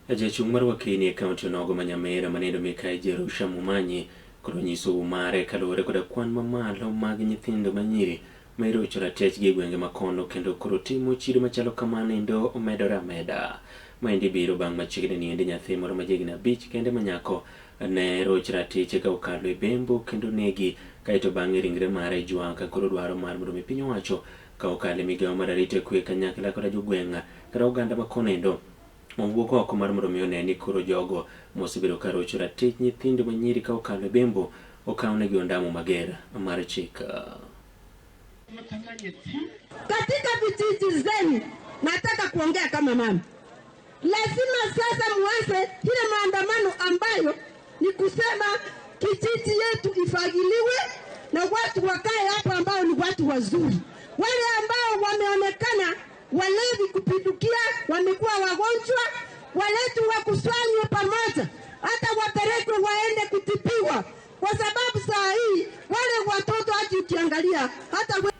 Jachung' mar wakini e kaunti onogo ma Nyamira manindo Mikai Jerusha Mumanyi koro nyiso mare kaluwore koda kwan mamalo mag nyithindo manyiri ma irocho ratechgi e gwenge ma kono kendo koro timo chido machalo kamano endo omedore ameda. Maendi biro bang' machiegni ni endi nyathi moro ma jahigni 5 kende ma nyako ne roch ratiche ka okalo e bembo kendo negi kaeto bang'e ringre mare jwaka koro dwaro mar mondo mi piny owacho ka okalo e migawo mar arita kwe kanyakla koda jogweng' kata oganda ma kono endo owuok oko mar mondo mi one ni koro jogo mosebedo ka rocho ratich nyithindo manyiri ka okalo e bembo okawnegi ondamo mager mar chik. Katika vijiji zenu, nataka kuongea kama mama, lazima sasa muanze ile maandamano ambayo ni kusema kijiji yetu ifagiliwe na watu wakae hapa ambao ni watu wazuri. Wale ambao wameonekana walevi kupindukia, wamekuwa wagonjwa, waletu wakusanywe pamoja, hata wapelekwe waende kutibiwa, kwa sababu saa hii wale watoto hata ukiangalia hata we...